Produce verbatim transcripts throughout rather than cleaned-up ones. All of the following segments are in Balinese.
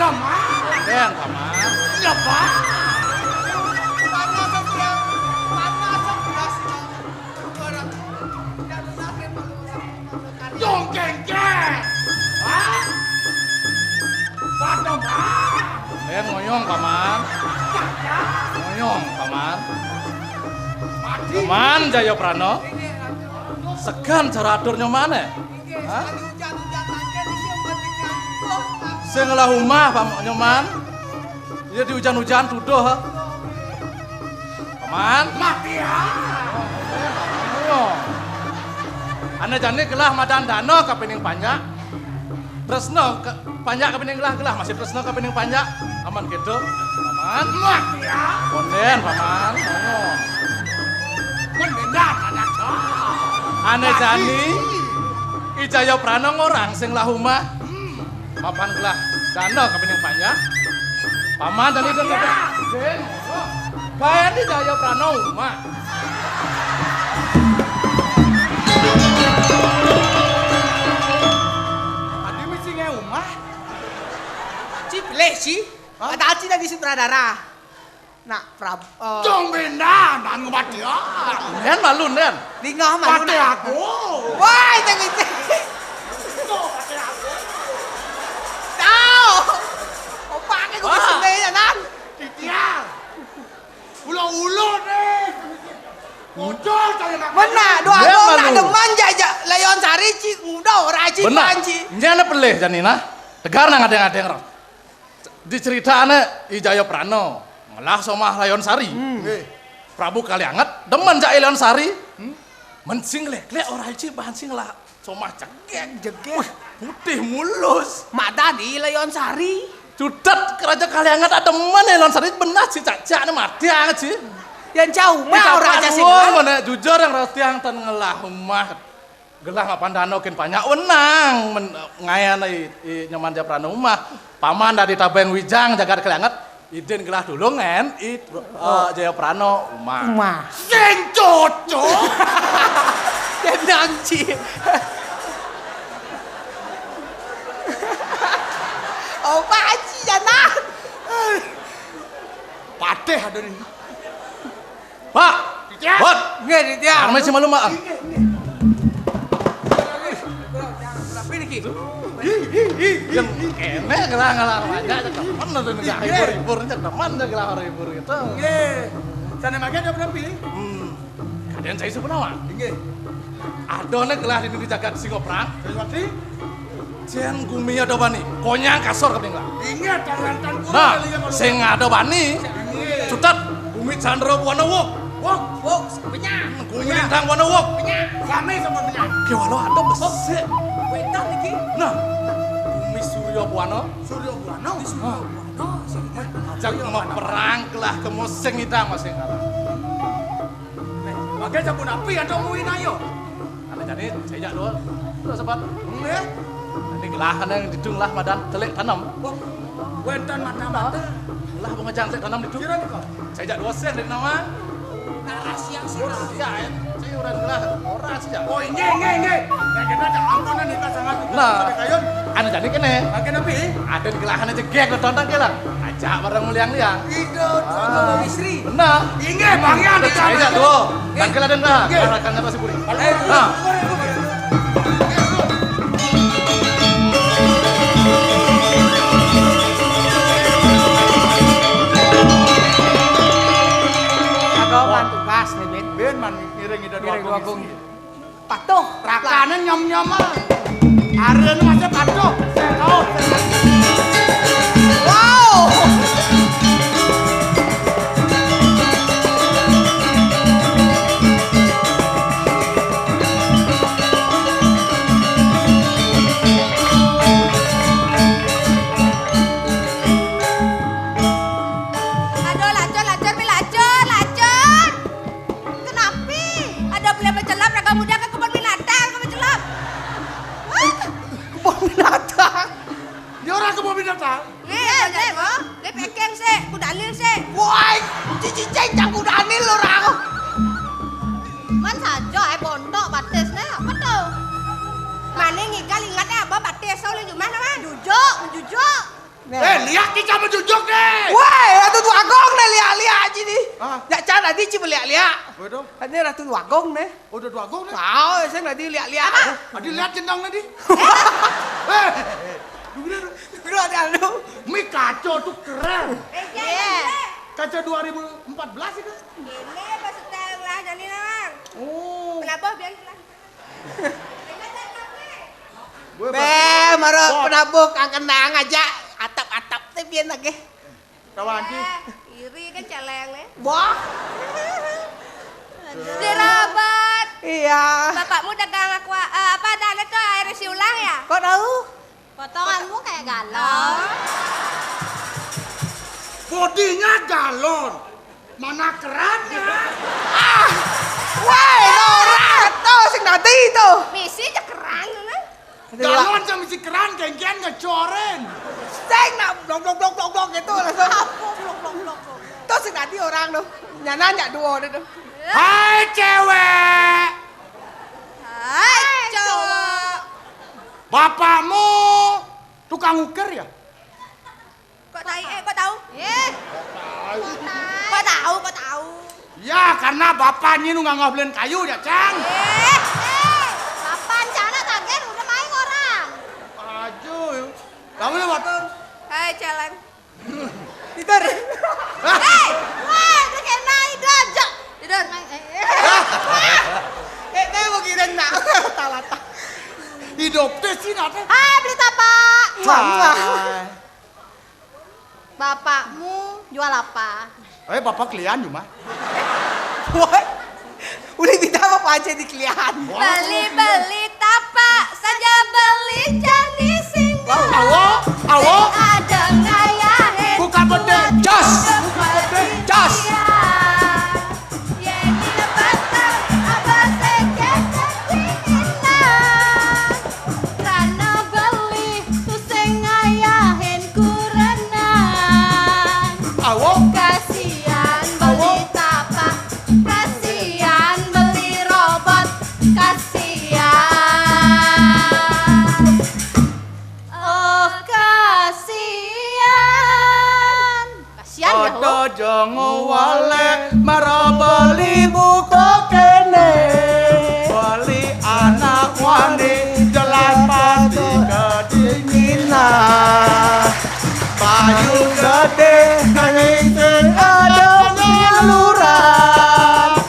Paman. Kondén, Paman. Iya, Pak. Panas, Pak. Panas, Pak. Barang. Tidak benar, Pak. Yong kengkeng. Hah? Waduh, Pak. Kondén ngoyong, Paman. Ngoyong, Paman. Mati. Paman Jaya Prana. Segan cara atur Nyoman, é? Hah? Sing ngelah umah, Paman Nyoman. Ya diujan-ujan tuduh, ha? Paman. Mati ya. Ayo. Ané jani gelah madan dana kapining panjak. Tresna ka-, panjak kapining gelah, gelah masih tresna kapining panjak. Aman gitu. Paman. Mati ya. Kondén, Paman. Ayo. Kondén dah, anak. Ané jani I Jaya Prana ngorang sing ngelah umah. Hmm. Mapan gelah dana kapining panjak. Paman tadi udah kata. Kén. Bayan I Jaya Prana umah. Adi misi nge umah. Ci pelih, Ci. Hah? Kata Ci tadi sutradara. Nak Prab-, eh. Dong benda, nan ngebatian. Ndén malu, ndén. Lingah malu, Patih nak. Aku. Woi, teng itu. Tuh, Patih aku. Tahu. Opak ke kudu sembelih, nan. Titiang. Ulo-ulo nih. Muncul kali nak. Mana? Dua Ndén abang nak malu. Demen jajak Layon Sari, Ci. Udah, ora Ci, Benar. Panci. Nyana pelih, jani nah. Tegar nang adeng-adeng, Ros. Diceritané I Jaya Prana ngelah somah Layon Sari. Hmm. Nggih. Prabu Kalianget demen jak Layon Sari. Hmm. Men sing lék-lék ora ci bahan sing ngelah somah jegég. Jegég. Wih, putih mulus. Mak tadi Layon Sari. Cutet Raja Kalianget demen Layon Sari benar ci cacak né mati anget ci. Yang jauh mah ora aja sing. Mana jujur yang Ros tiang ten ngelah omah. Gelah mapan dana kén panjak wenang men-, ngayan i, i Nyoman Jaya Prana umah. Paman dadi tabeng wijang jagat Kalianget. Idin gelah tulung ngén i, eh, Jaya Prana umah. Umah. Sing cocok. Tenang, Ci. Opa Aji jana. Patih ada nih. Pak. Ditya. Bot. Nggih, Ditya. Armé si malu, Mak. Nggih, nggih. Tapi niki. Yang kéné ngelah-ngelah aja, cek temen tuh, nggak hibur-hibur, cek temen tuh ngelah hibur gitu. Nggih. Sana makan apa pilih? Hmm. Kadén saya sepenawa. Nggih. Ada nih gelah di jagat Singoprak. Sesuatu? Jén gumi ada bani, konyang kasor kapining gelah. Ingat, tangan tan kurang. Nah, kali ya, kalau sing ada bani. Ingat. Cutet, gumi Candra Buana wuk. Wuk, wuk, penyang. Gumi Lintang Buana wuk. Penyang. Rame sama penyang. Ki walau ada besik. Wetan iki. Nah, gumi Surya Buana. Surya Buana. Surya Buana. Sing ajak mau perang gelah ke musing idang masing arah. Pakai sabun api atau muin ayo. Anak jani, saya jak dua. Terus sempat. Nggih. Nanti gelah anak yang didung lah madan telik tanam. Oh, wénten mata-mata. Lah pengejan telik tanam didung. Kira nih kok. Saya jak dua sen dari nama. Narasi yang salah. Ya, ya. Saya orang gelah, orang sih ya. Oh, nggih, nggih, nggih. Nah, kita ada ampunan nih, Pak, sangat. Nah. Sampai kayun. Anak jani kéné. Makin api. Ada di gelah anak jegég, tonton gelah. Ajak bareng muliang liang. Itu, ah. Istri. Benar. Inggih, Bang Yan, Betul, saya jak dua. Nggih. Tangkil ada enggak? Nggih. Arahkannya pasti puri. Nah. Kagak man tugas nih, Ben. Ben man ngiring ida dua Ngiring dua gong. Patuh. Rakané nyom-nyom. Arén masih patuh. Wow. Aduh, lacur, lacur, mi lacur, lacur. Kenapi? Ada boleh mencelap, raga muda ke kebun binatang, ke mencelap. Hah? Kebun binatang? Dia orang kebun binatang? Nggih, nggih, nggih, nggih, pekeng sih, kudanil sih. Woi, cici ceng, cang kudanil orang. Man saja, eh, bontok batisnya, apa tuh? Mana ngigal ingat ya, apa batis, soalnya cuma nama? Jujuk, jujuk. Eh, liak ni sama jujuk ni. Woi, Ratu Tuagung ni liak-liak aja ni. Ah. Yak can tadi cuma liak-liak. Betul. Ini Ratu Tuagung ni. Oh, Ratu Tuagung ni. Tahu, saya tadi liak-liak. Apa? Adi lihat jendang tadi. Eh, dulu, dulu. Dulu ada lu. Mi kaca tu keren. Iya. Kaca dua ribu empat belas itu. Ini pas setel lah jadi nawang. Oh. Kenapa biar Be, mara penabuh kang kendang aja. Atap-atap teh biar lagi. Kawan ki. Eh, iri kan celeng nih. Wah. Dirobot. Iya. Bapakmu dagang aqua, eh, apa ada tuh air isi ulang ya? Kok tahu? Potonganmu kayak galon. Bodinya galon. Mana kerannya? Ah, woi, Nora, tuh sing tadi tuh. Misi aja keran, mana? Galon sama isi keran, genggen ngecoren. Sing nak blok blok blok blok blok gitu langsung. Blok blok blok blok. Tuh sing tadi orang tuh. Nyana nyak dua deh tuh. Hai cewek. Hai cowok. Bapakmu tukang uker ya? Kok tahu? Eh, kok tahu? Eh. Kok tahu? Kok tahu? Ya, karena bapaknya nu nggak beliin kayu ya, Cang. Eh, eh. Bapak rencana tagihan udah main orang. Aduh. Kamu lewat. Hai, jalan. Tidur. Hei, wah, udah kayak naik aja. Tidur. Eh, eh. Eh, eh, mau kira nak. Talata. Hidup teh sih nanti. Hai, beli tapak. Hai. Bapakmu jual apa? Eh, bapak kelian cuma. Woi, udah minta apa aja di kelian? Beli-beli tapak saja beli jadi sing. Awo, awo. Ada ngayahin. Bukan bende. Jos. Jos. Yeni lepas abah sekian. Karena beli tu sing ngayahin kurenan. Awo. Kasihan beli tapak, kasihan beli robot, kasihan. Oh, kasihan. Kasihan ya, ada jong wale mara beli buka kene. Beli anak wani jelas pasti kedinginan. Payu gede nanging sing ada nyaluran.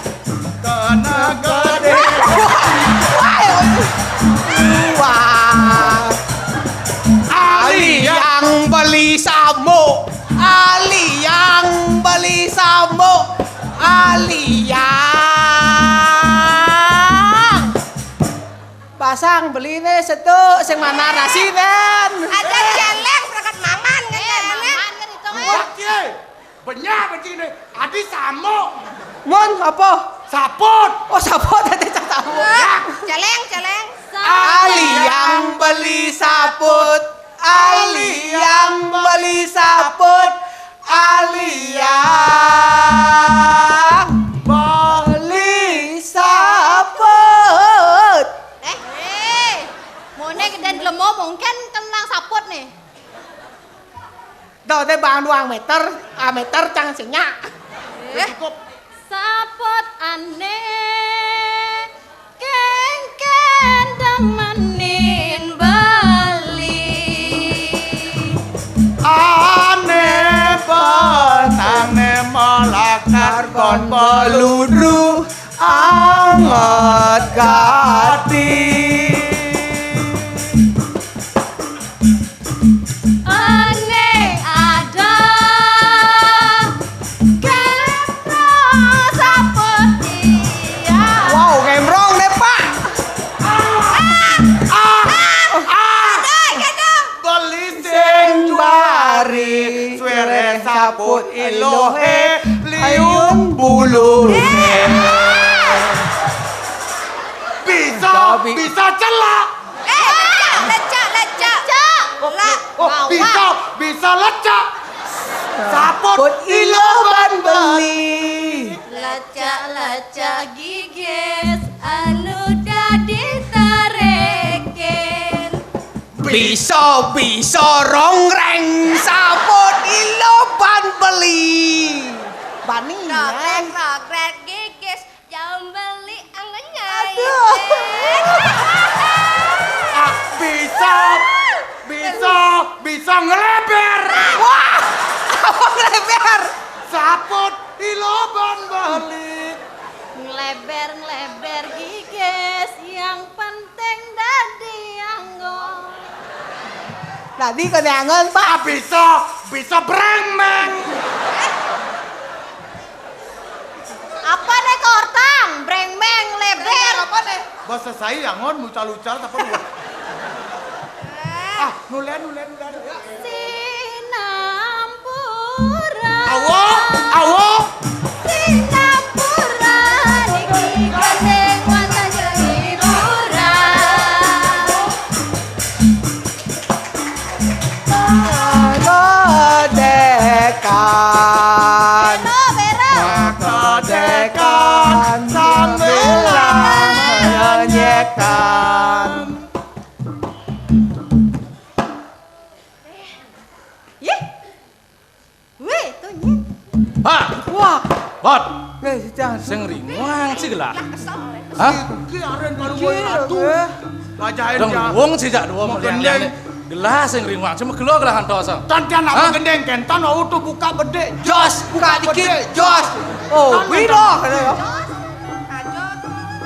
Kena gede. Wah. Ali yang beli samuk. Ali yang beli samuk. Ali yang. Basang beli nih setuk sing mana nasi den. Ada celeng berangkat maman kan. Eh, maman kan itu kan. Oke. Benyah begini, adi samuk. Mun apa? Saput. Oh, saput tadi tak tahu. Wah, celeng, celeng. Ali yang beli saput, Ali yang beli saput, Ali yang beli saput. Eh, eh, mone dan lemo mungkin kenang saput nih. Tuh, teh bang duang meter, ah, meter cang sing nya. Eh. Cukup. Saput ane kengken demenin beli. Ane petane malah karbon peluru anget gati. Ane ada kepro saput iya. Wow, ngemrong deh, Pak. Ah, ah, ah. Beli sing bari, suere saput ilohe, liung buluhe. Bisa, bisa celak. Eh, lecak, lecak, lecak. Oh, oh, bisa, bisa lecak. Saput iloban beli. Lecak, lecak gigis anu dadi tarekin. Bisa, bisa rongreng. Tadi kene angon, Pak. Ah, bisa, bisa brengmeng. Apa nih kortang? Brengmeng leber. Apa nih? Bahasa saya angon mucal-ucal apa dua? Ah, nulen, nulen, nulen. Sinampura. Awo, awo. Sinampura niki gandeng wonten Jayapura. Kodekan. Bero, bero. Kodekan sambilang menyekan. Yih. Weh, to, Nyin. Ha! Wah. Hot. Weh, si Cang. Sing ringuang sih gelah. Hah? Iki aren kalau kowe ratu. Ngajahin. Dong wong sih jak dua melian. Gelah sing ringuang cuma gelo gelah ngantos. Tan, tan, apa gendeng, Ken? Tan, oh, tuh buka bedik. Jos, buka dikit. Jos. Oh, wira kene ya.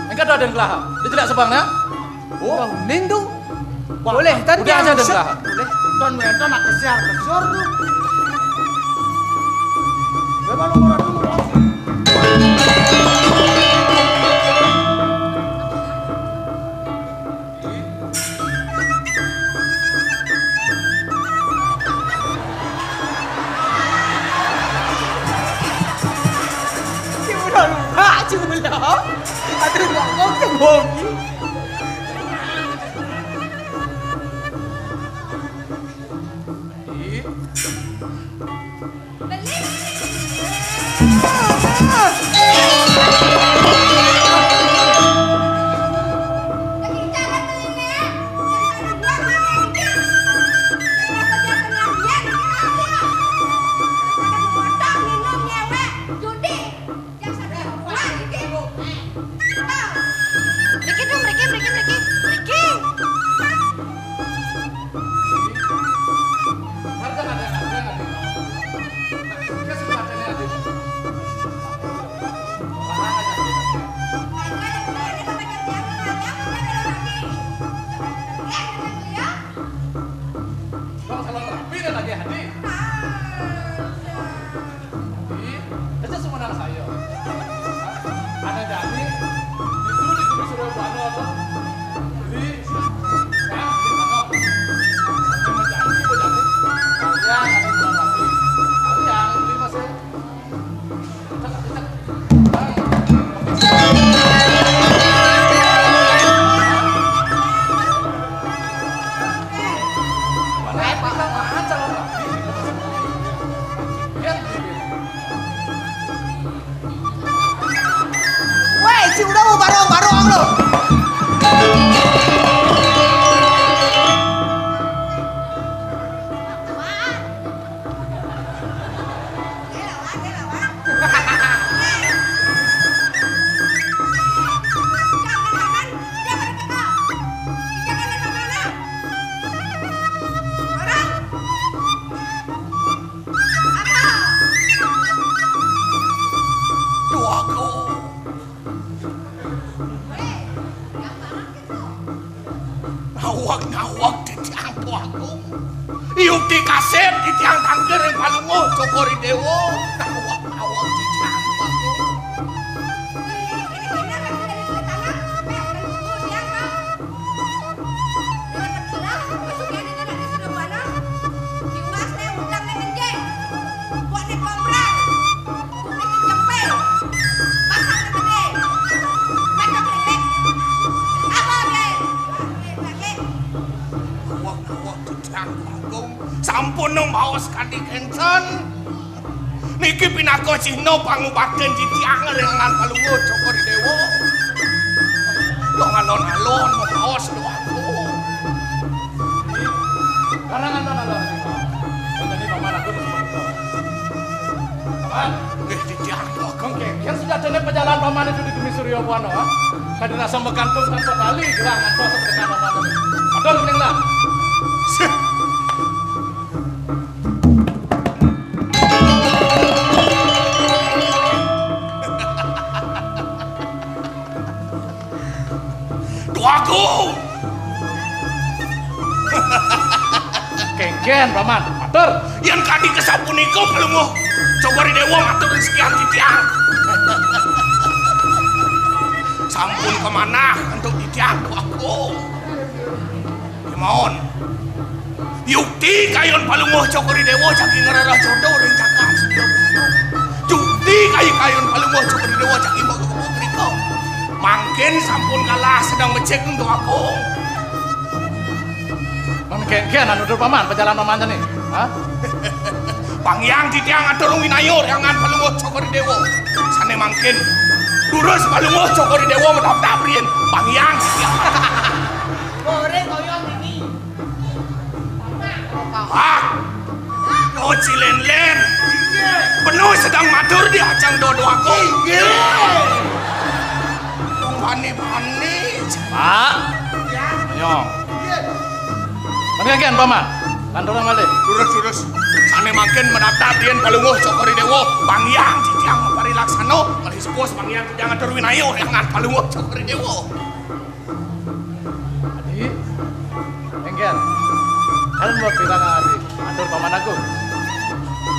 Engke doden gelah. Dijelak sebang ya. Oh, ning tu. Boleh, tan udah aja gelah. Boleh. Ton wénten nak kesiar kesur tu. Coba lu murah dulu. Cuma lupa, cuma lupa. Aduh, ngomong cembongi. Mriki, Dul, mriki, mriki, mriki. Mriki. Bang, salon rapi dan lagi hati. Ih, aja semua nang saya. Ada Dani, itu di Gunung Surabaya tuh. Beli, ya, di sana. Ini mau jadi, mau jadi. Kalian ada semua lagi. Kalian beli masih. Cek, cek. Bang. Mana yang pasang, mana calon rapi? Lihat, beli. Woi, si udah mau barong-barong lo. Duh, aku. Nawang-nawang titiang Tuagung. Yukti kasih titiang tangkir ing palunguh Cokor I Dewa. Nawang-nawang titiang Tuagung. Wah, wah, Putrang Agung, sampun nemaos kanthi kénten. Niki pinaka cihna pangubaktin titiang ring Palungguh Cokor I Dewa. Dong alon-alon nemaos doaku. Karang alon-alon. Wonten ing paman aku. Paman. Nggih, titiang Agung. Nggih, yén sujatiné pajalan paman itu di Gumi Surya Buana, ha? Kadi rasa magantung tanpa tali, gelah ngantos tekan paman. Atur, Gumning, lah. Sih. Tuaku. Keng Paman, matur. Yén kadi kasapunika Palungguh Cokor I Déwa matur sekian titiang. Sampun kamanah antuk titiang, Déwa Agung. Kémaon. Yukti kayun Palungguh Cokor I Déwa jagi ngrereh jodo ring jagat. Yukti kayu kayun Palungguh Cokor I Déwa jagi mbok kebuk rika. Mangkin sampun kalah sedeng becik, Déwa Agung. Mangkin kén anu dur Paman, pajalan Paman jani. Hah? Pang hyang titiang atur winayur, hyangan Palungguh Cokor I Déwa. Sané mangkin. Durus Palungguh Cokor I Déwa madabdab riin. Pang hyang titiang. Goreng oyong ini. Ah, no cilenlen. Beno sedang matur di ajang dodo aku. Inggih. Bani-bani. Pak. Nyong. Mangkin kén, Paman. Lanturang malih. Durus, durus. Sané mangkin madabdab riin Palungguh Cokor I Déwa. Pang hyang titiang maparilaksana. Malih sepuh pang hyang titiang atur winayur, hyangan Palungguh Cokor I Déwa. Adi, énggén. Kan mapirang adi, atur Paman Agung.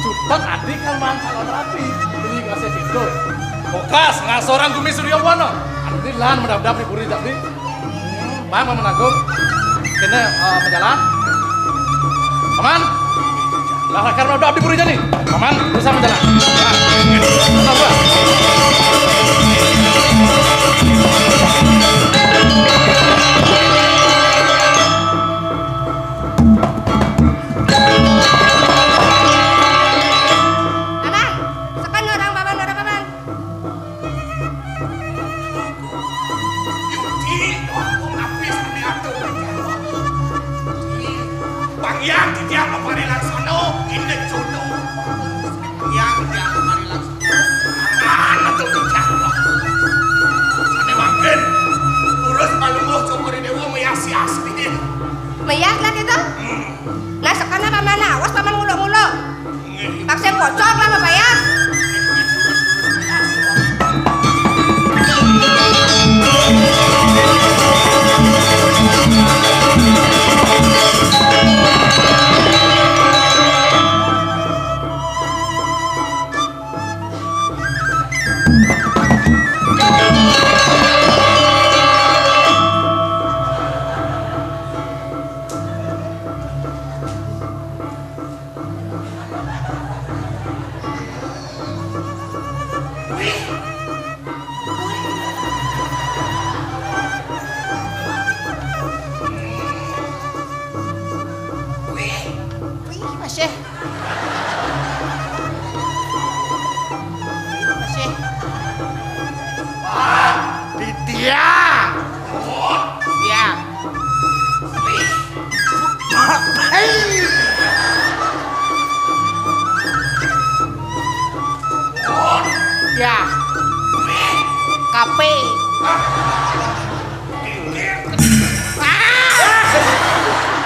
Cutet adi kan maan calon rabi. Ini kasih pintu. Bokas, ngasorang gumi surya wana. Adi lan madabdab di puri tadi. Hmm, Paman Agung. Kéné, eh, majalan. Paman. Lah, lakar madabdab di puri jani. Paman, terus sama jalan. Nah, terus sama. Paman, seken orang Paman, orang Paman. Yudi, aku ngapis ane atuh. Bang Yang, titiang maparilaksana, indik jodoh. Bang Yang, titiang maparilaksana. Tangan atuh titiang. Sane mangkin, urus palungguh Cokor I Dewa mayas-yas. Mayas lah gitu? Hmm. Nah, sekana paman awas, paman nguluk-nguluk. Nggih. Tak sing pocong lah, Bapak ya. Wih, masih. Masih. Wah, titiang. Titiang. Hei. Ya. Kape. Ah.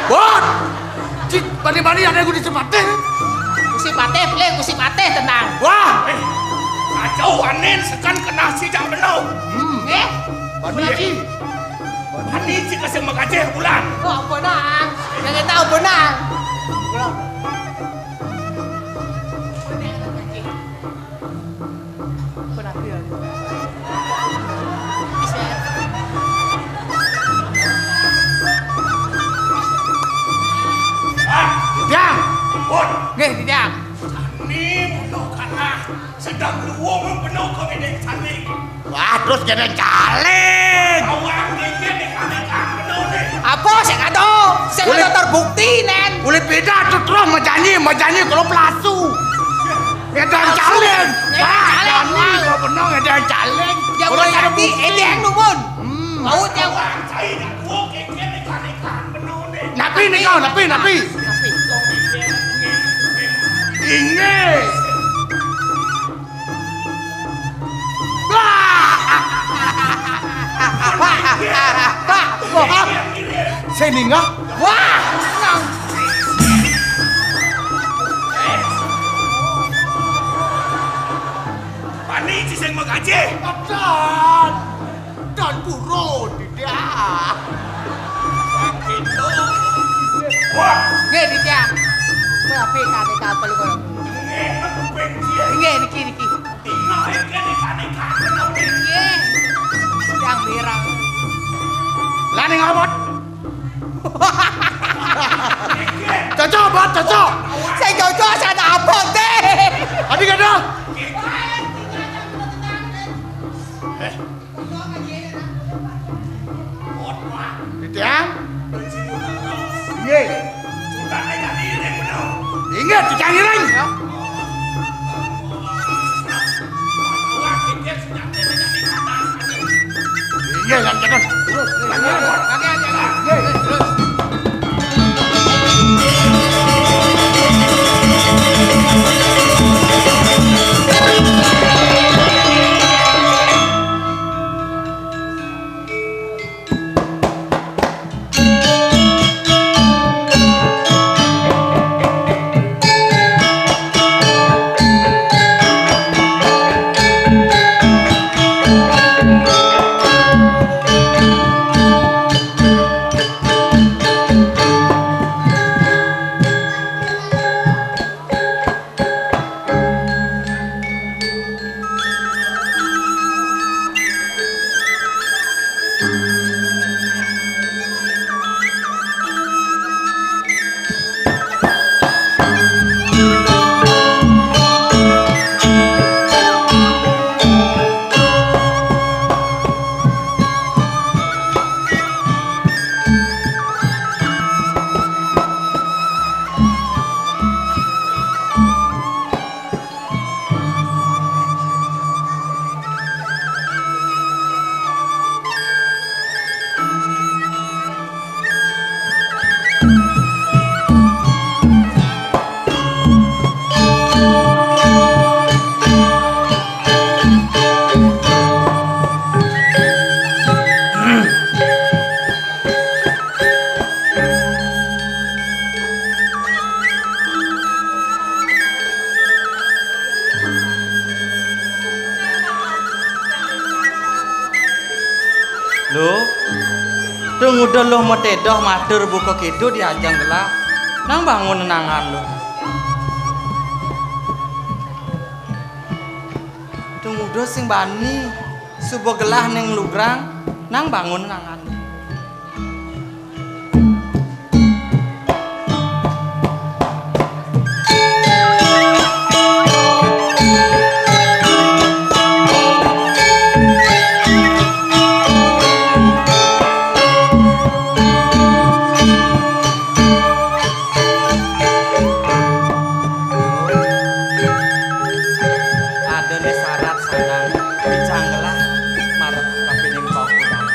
Bon. Cik, bani-bani ada Gusti Patih. Gusti Patih, pilih Gusti Patih tenang. Wah. Eh, kacau anin sekan kena si jang benau. Hmm. Eh? Bani lagi. Bani cik kasih makaceh bulan. Oh, apa nak? Yang kita apa nak? Penampilan. Tiang. Pun. Nggih, Tiang. Ini butuh kalah. Sedang luwung penuh kau ini cantik. Wah, terus jadi caleg. Awak ini nih kami kan penuh nih. Apa sih kata? Saya boleh terbukti, Nen. Boleh beda tuh terus majanji, majanji kalau pelasu. Ngedang calon. Ngedang calon. Wah, jani, wah, bener ngedang calon. Ya, wah, jadi bukti. Edeng numun. Hmm. Mau yang wah, saya nak gua kekeh ikan-ikan bener nih. Napi nih kau, napi, napi? Napi. Inggih. Wah. Wah. Wah. Seninga. Wah. Nang. Pani ci sing magaji. Adan. Dan purun, Didiang. Wah. Nggih, Didiang. Tapi kane kabel kok. Inggih, niki, niki. Inggih. Yang birang. Lah ning abot. Cocok, Bot, cocok. Sing cocok sana abot, deh. Adi kada? Eh. Titiang? Nggih. Inggih, titiang ngiring. Nggih, lan tekan. Nggih, nggih, nggih. Lho, dung uda luh matedoh matur buka kidul di ajeng gelah. Nang bangun nenangan luh. Dung uda sing bani suba gelah ning lugrang, nang bangun nenangan luh. Adané sarat sanang dicanggelah marep kapining paukudan.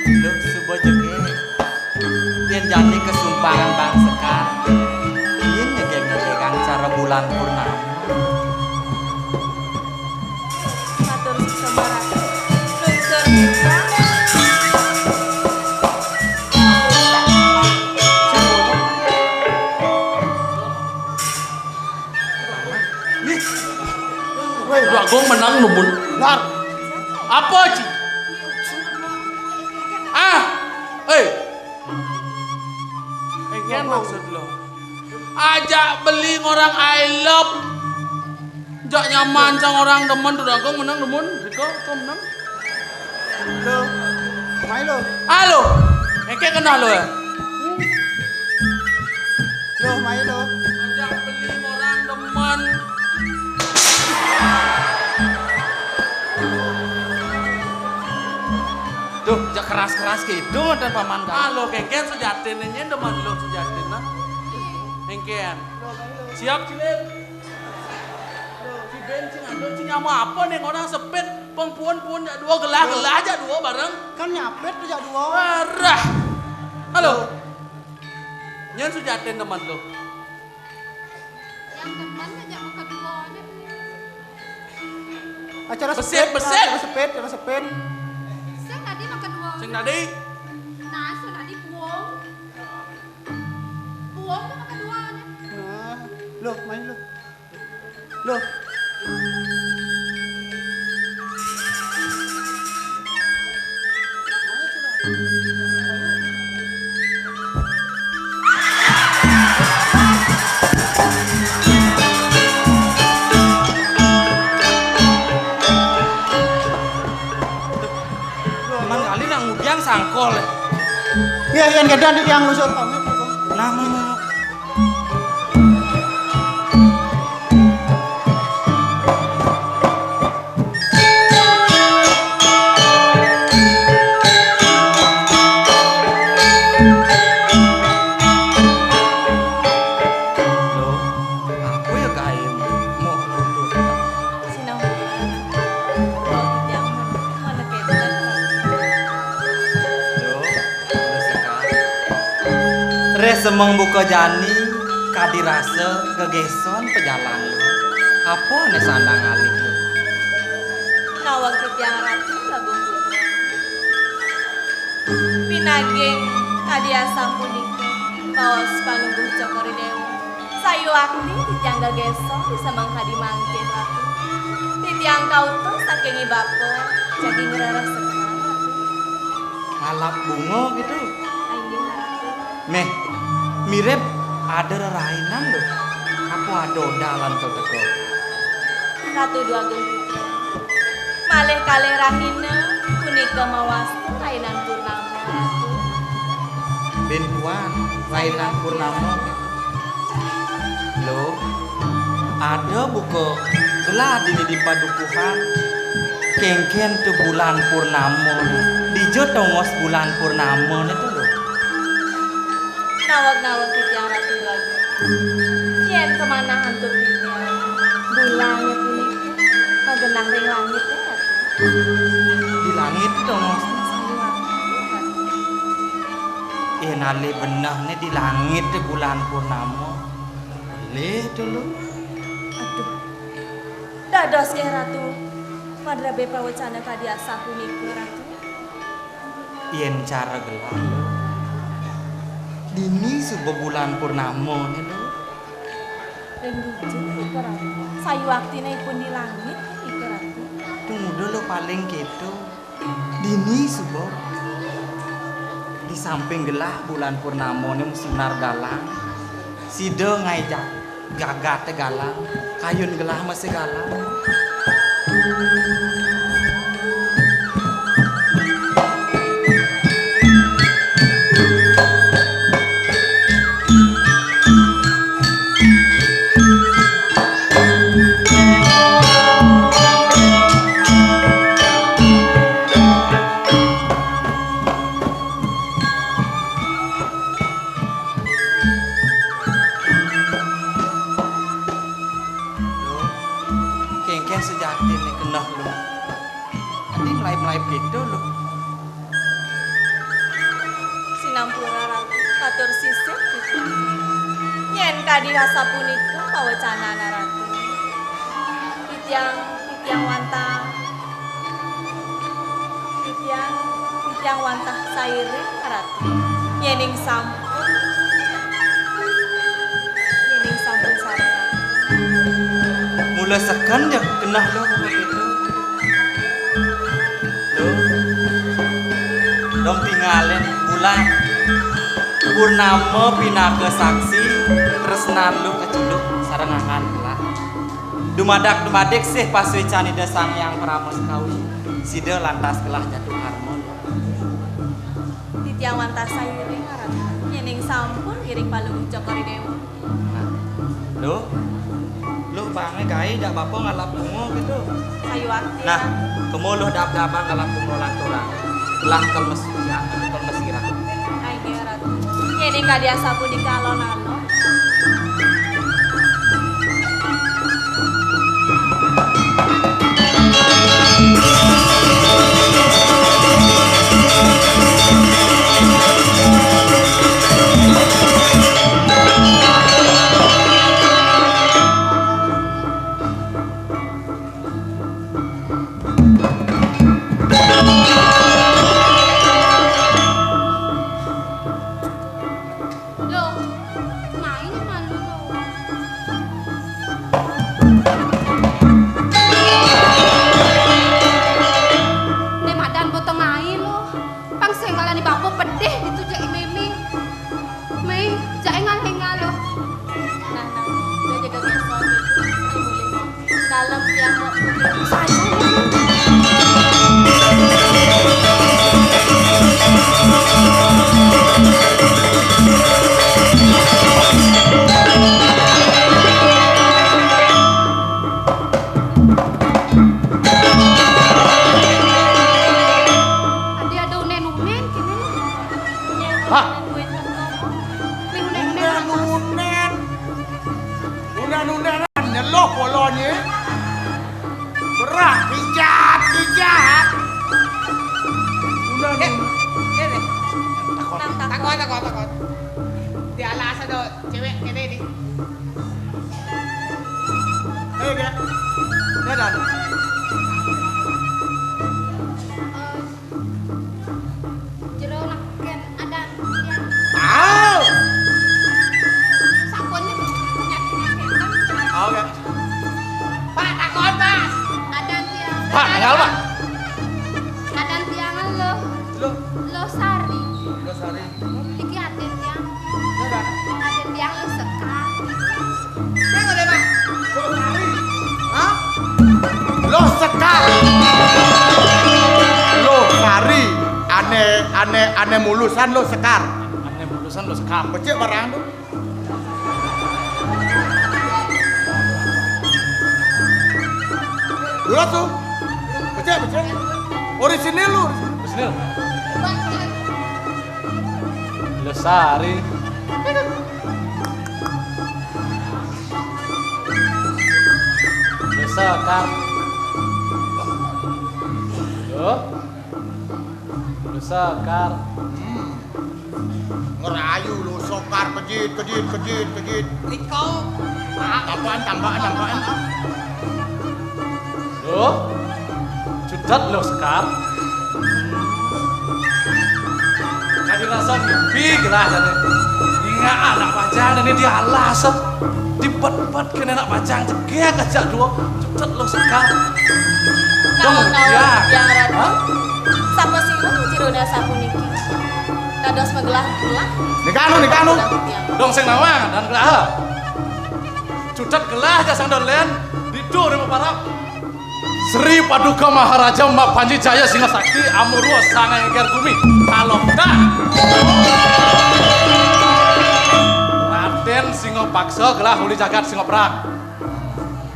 Duh, suba jegé. Yén jani kasumpangan Bang Sekar, yén nyegég-nyegégang cara bulan purnama. Matur suksma, Ratu. Nuntun kita. Nih. Wéh, Bagong menang numun. Lar. Apa, Ci? Ah, eh. Engkén maksud lo. Ajak beli ngorang I love. Jak nyaman sang orang demen tuh, Bagong menang numun. Rika, kau menang. Lo, mai lo. Halo. Engké kenal lo ya? Lo, mai lo. Ajak beli orang demen. Duh, jak keras-keras gitu, dan paman kan. Halo, kéngkén sejatiné nyén demen lo sejatiné. Engkén. Siap, Cilin. Si Ben, si Ngandut, si Nyama apa nih orang sepit? Pengpuan-puan jak dua, gelah-gelah jak dua bareng. Kan nyapit tuh jak dua. Parah. Halo. Nyén sujatin teman tuh. Yang teman aja mau kedua aja. Acara besit, sepit, besit. Acara sepit, acara sepit. Sing tadi mau kedua. Sing tadi. Nah, sing tadi puang. Puang tuh mau kedua aja. Nah, loh, main loh. Loh. Mang Kali nak ngudiang sangkol. Iya, iya, kedan di tiang lusur pamit. Nah, mau, mau. Loh, apa ya gaé moh lutut? Sinau bulan. Kalau titiang mana kéto. Loh, udah sekali. Réh semeng buka jani, kadi rasa gegéson pejalan. Apa ané sandang alih? Nawang titiang Ratu Agung Putra. Pinaging kadi asapunika, baos Palungguh Cokor I Déwa. Sayuwakti titiang gegéson bisa mangkadi mangkin Ratu. Titiang kautus saking I Bapa, jagi ngreresep Ratu. Ngalap bunga gitu. Inggih, Ratu. Méh, mirip ada rerainan lho. Apa ada dalan to teka? Ratu Déwagung Putra. Malih kalih rahina punika mawasta rainan purnama, Ratu. Bin puan, rainan purnama. Lho, ada buka gelar dini di padukuhan. Kéngkén to bulan purnama. Dija tongos bulan purnama né to lho. Naweg-naweg titiang Ratu Déwagung. Yén kamanah antuk titiang, bulan puniki magenah ring langit, ya, Ratu. Di langit to, Mas? Sané waktu, Ratu. Yén alih benehné di langit bulan purnama. Alih to, lho. Aduh. Dados nggih Ratu. Madrebé pawecana kadi asapunika, Ratu. Yén cara gelah, lho. Dini suba bulan purnama né, lho. Ring dija nika, Ratu? Sayuwaktiné ipun di langit nika, Ratu. Tumuda lho paling kéto. Dini suba. Di samping gelah bulan purnama né mesti galang. Sida ngaé ja-, jagaté galang, kayun gelah masih galang. Lho, kéngkén sejatiné keneh, lho. Adi melaib-melaib kéto, lho. Sinampura, Ratu, katur sisip, Ratu. Yén kadi asapunika pawecanana, Ratu. Titiang, titiang wantah Titiang, titiang wantah sairing, Ratu. Yéning sampun, yéning sampun sareng. Mula seken ya keneh lho, begitu. Lho. Dong tingalin bulan. Purnama pinaka saksi, tresnan lu kaculuk sareng angan gelah. Dumadak-dumadik sih pasuécan Ida Sang Hyang Parama Sekawi, sida lantas gelah jatuh harmon. Titiang wantah sairing, Ratu. Yéning sampun ngiring Palungguh Cokor I Déwa. Nah, lho, lho, bangé gaé jak bapa ngalap bunga gitu. Sayuwakti. Nah, kemo lho dab-daban ngalap bunga lanturang. Lah kelmes, ya, kelmes irah. Ai, nggih, Ratu. Yéning kadi asapunika alon-alon. Loh, Hah? Unen-unen. Unen-unen. Unen-unen. Nyeloh bolonye. Berak, pijat, pijat. Unen. Eh, eh, eh. Takon. Takon, takon, takon. Di alas ada cewek kene di. Ayo, gerak. Dadah. Jero nak ken ada tiang. Au! Sampun nyebut penyakit kan? Oke. Pak, takon, Pak. Ada tiang. Pak, enggak, Pak. Ada tiang lo. Lo. Lo Sari. Lo Sari. Iki aden tiang. Aden tiang Lo Sekar. Tiang aden, Pak. Lo Sari. Hah? Lo Sekar. Lo Sari. Ane, ane, ane mulusan Lo Sekar. Ane mulusan Lo Sekar. Becik barang tu. Dulu tu. Becik, becik. Orisinil lu. Orisinil. Lo Sari. Lo Sekar. Lo. Lo Sekar. Hmm. Ngerayu Lo Sekar, kejit, kejit, kejit, kejit. Riko. Tambahan, tambahan, tambahan. Lo, cutet Lo Sekar. Kadi rasa mimpi gelah jane. Ingat anak bajang ini di alas. Dipet-pet kene anak bajang jegeg ajak duo. Cutet Lo Sekar. Dong, naon, naon, ya. Tiang Ratu. Hah? Sapa sing jerone sapuniki? Dados magelah-gelah. Nikanu, nikanu. Dong sing nawang dan gelah. Cutet gelah aja sang don len. Ditu rima parap. Sri Paduka Maharaja Mak Panji Jaya Singa Sakti Amurwa Sanga Engger Gumi. Kalokta. Raden Singa Paksa gelah uli jagat Singa Perang.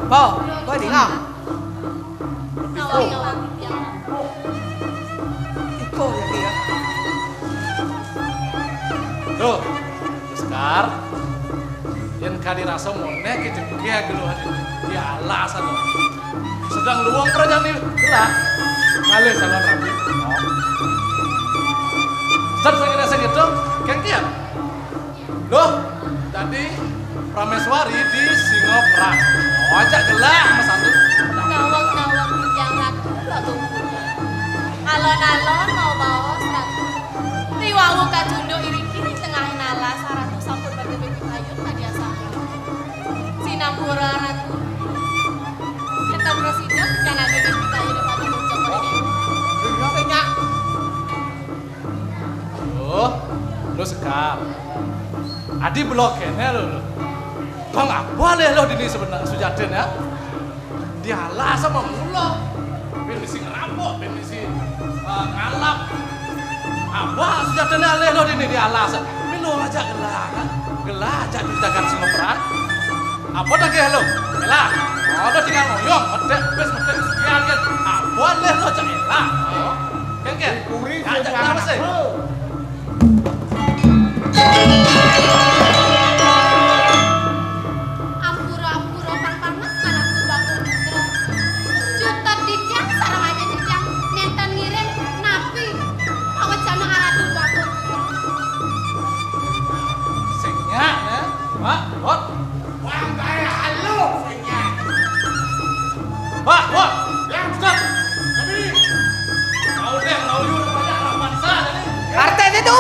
Po, po, dingam. Iko ya, Ki, ya. Loh, Sekar. Yen kadi rasa monek kejegeg gitu aja. Ya Allah, sana. Sedang luang kerajaan nih, gelah. Ngalih calon rabi. Sedang saya kira saya gitu, kengkian. Loh, dadi prameswari di Singa Perang. Oh, ajak gelah, Mas Andi. Nawang-nawang Titiang Ratu, Agung Putra. Alon-alon mau baos, Ratu. Riwau kacunduk iriki ring tengahing alas, Ratu sampun bertemu payun tadi asal. Sinampura, Ratu. Enten prasida, jangan ada di kita ini pada bocah ini. Sehingga Loh, Lo Sekar. Adi belog kene lo, lo. Bang apa alih lo dini sebenar sujatine ya? Dialah sama mula. Ben misi ngerampok, ben misi, eh, ngalap. Apa sujatine alih lo dini dialah. Milo aja gelah, kan? Gelah aja dijagat Singa Perang. Apa dah ke lo? Elah. Ada tinggal ngoyong, medek, bis medek, sekian kan. Apa alih lo aja elah. Oh. Kan, kan? Dikuri. Ajak sing kenapa sih? Ampura-ampura pang panek Ratu Bakul Putra. Cutet titiang sareng aja titiang nenten ngiring napi pawecana Ratu Bakul Putra. Sing nyak, ya? Mak, Bot. Wah, kayak lu, sing nyak. Mak, Bot. Yang, Ustaz. Tapi, mau deh, mau yur, banyak lawan saya nih. Partai itu.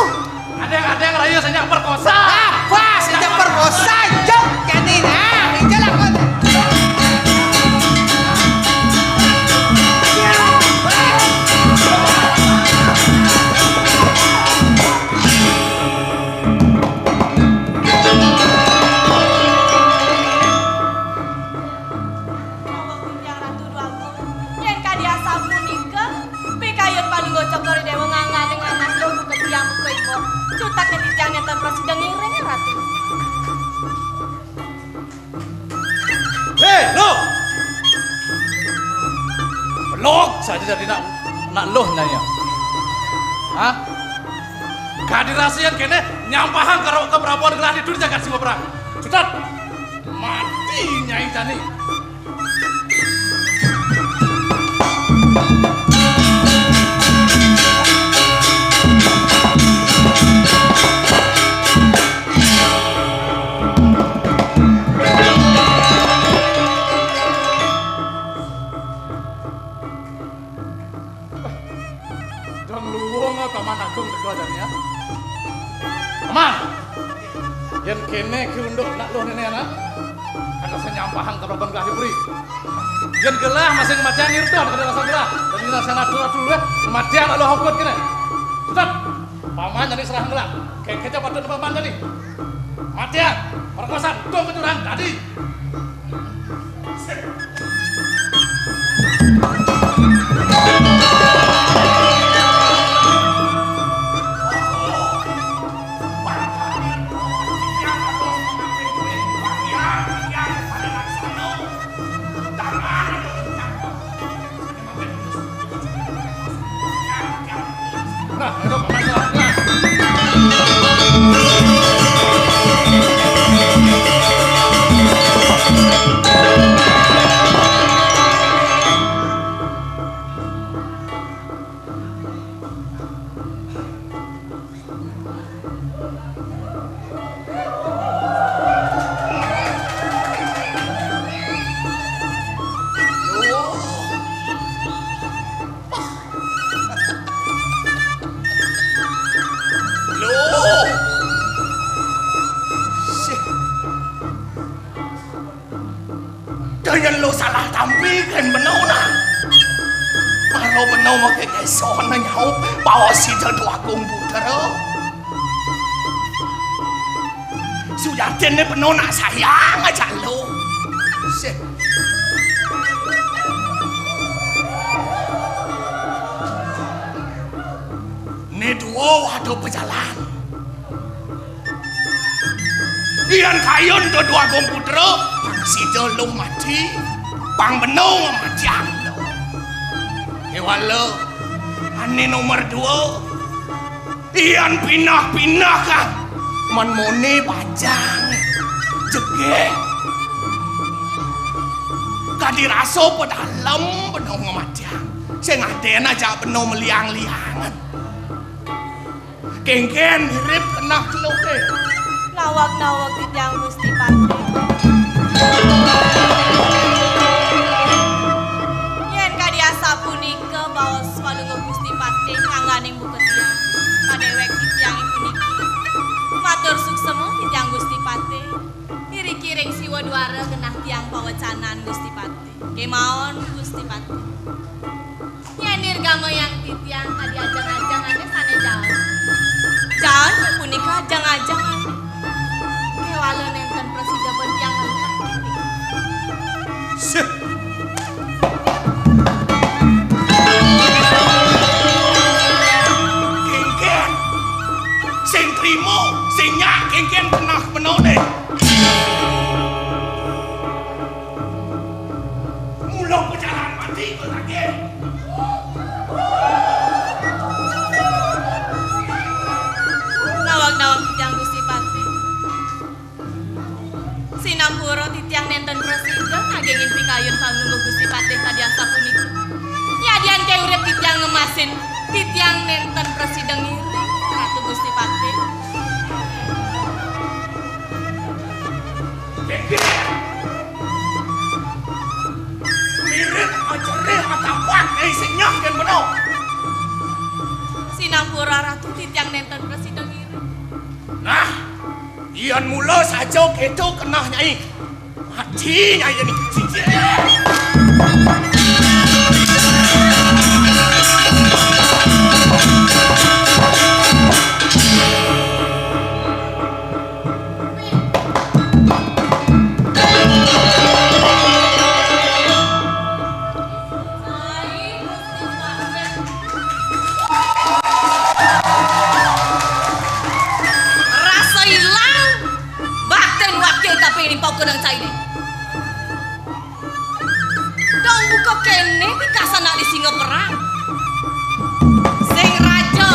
Ada yang, ada yang raya sing nyak perkosa. Apa? Sing nyak perkosa, jok, jadi nah, ija lah, Bot. Rawuh Gusti Ratu Déwa Agung, yén kadi asapunika, pikayun Palungguh Cokor I Déwa nganggaling anak lho buka tiang buka ibu. Cutak nititiang nénten prasida ngiring, Ratu. Hé, lo! Belog saja jadi nak, nak lo nanya. Hah? Kadi rasa yén kéné nyampahang karo keprabuan gelah di duri jagat Siwa Perang. Sutet. Mati Nyai jani. Dong luwung Paman Agung teka jani ya. Paman. Yén kéné ki unduk nak luh néné anak. Kada sing nyampahang ka Praban Gelah di puri. Yén gelah masih matiang irdon kada rasa gelah. Dan ini rasa natur dulu ya. Matiang nak luh hokot kéné. Sutet. Paman jani serah gelah. Kéngkén ja patut paman jani. Matiang, perkosan, dong kejuran tadi. Loh. Sih. Dayén lo salah tampi kén beno nah. Mara beno maké késo nyaup baos sida Dwagung Putra. Sujatiné beno nak sayang aja lo. Sih. Né dua ada pejalan. Yén kayun to Dwagung Putra, pang sida luh mati, pang beno matiang. Kéwala, ané nomor dua, yén pinah-pinah kan, men moné bajang, jegég. Kadi rasa pedalem beno ngamatiang, sing adén aja beno meliang-liangan. Kéngkén mirip keneh keluké. Nawag-nawag titiang Gusti Patih. Yén kadi asapunika baos Palungguh Gusti Patih ngangganing buka tiang, padéwék titiang puniki. Matur suksema titiang Gusti Patih. Iriki ring siwa dwara genah tiang pawecanan Gusti Patih. Kémaon Gusti Patih. Yén nirgamayang titiang kadi ajeng-ajengané sané jaen. Jaen punika ajeng-ajengané. Kéwala nénten prasida bentiang ngelak. Sih. Kéngkén. Sing trima, sing nyak kéngkén keneh benoné. Mula pejalan mati kok lagi. Nawang-nawang titiang Gusti Patih. Sinampura titiang nénten prasida ngagingin pikayun Palungguh Gusti Patih kadi asapunika. Yadian ké urip titiang ngemasin, titiang nénten prasida ngiring Ratu Gusti Patih. Mirip ajerih atapak Nyai sing nyah kén beno. Sinampura Ratu, titiang nénten prasida ngiring. Nah, yén mula saja kéto keneh Nyai. Mati Nyai jani. Rasa ilang, batin wakil tapi ini pau kenang cainé. Dong buka kéné pikasan nak di singa perang. Sing raja.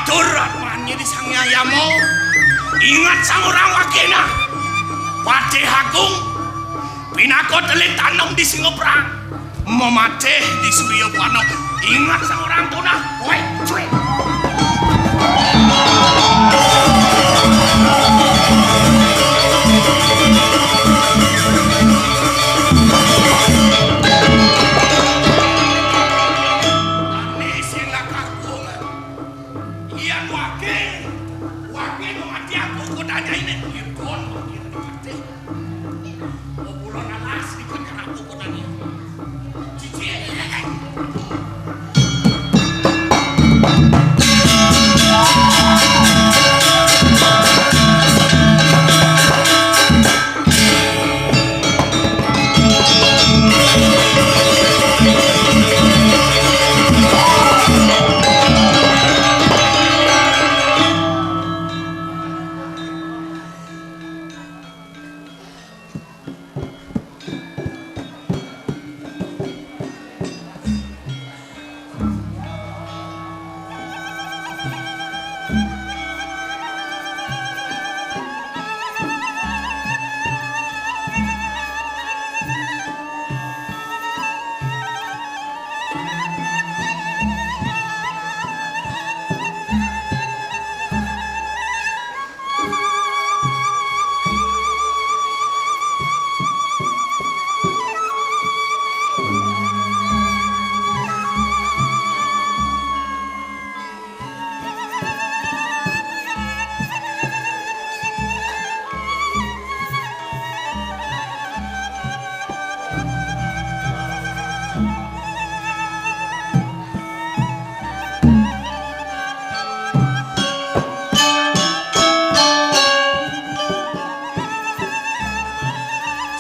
Tur manyi di Sang Hyang Yama. Ingat sang orang wakina. Patih Agung pinaka telit tanem di Singaprang. Mematih di Surya Buana. Ingat sang orang tunah. Woi, cuy. Ane sing lakar kuwungan. Yen wake, wake no mati aku kok tanyaine kuwi pun wake no mati. Kok kula nalas ikut kena aku kok tanya. Cici.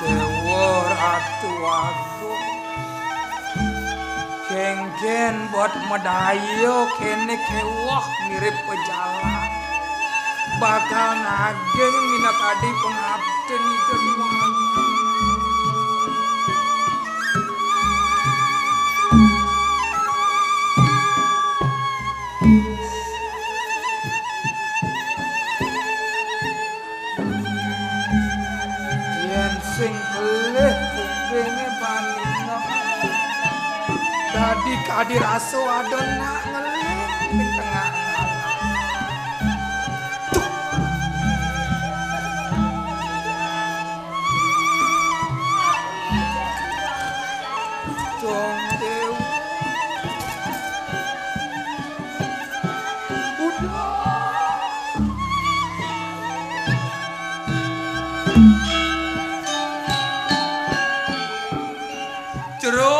Dewa Ratu Agung, genggen bot medaya kene kewah mirip pejalan. Bakal ngageng minakadi pengabden Ida Hyang Widi. Yen sing pelih kupinge bani nok, dadi kadi rasa ada nak ngeling ning tengah alam. Dong Dewa. Udah. Jero.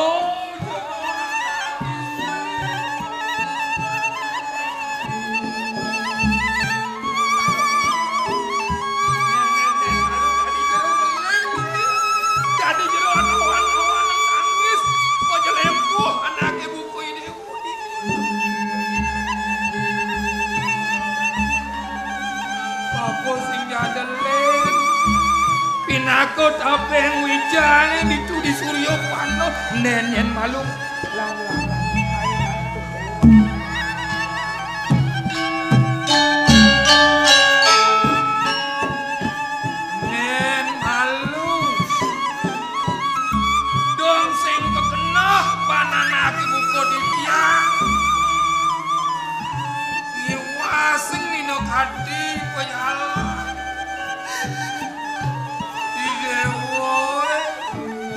Dadi jero awan-awan nangis, kok jelempuh anake buku ini. Bapa sing jadelin, pinaka tapeng wijane ditu di Surya Pano, nen yen malu. Nen malu. Dong sing kekenah pananake buka titiang. Iwaseng minakadi pejalan. Di dewa,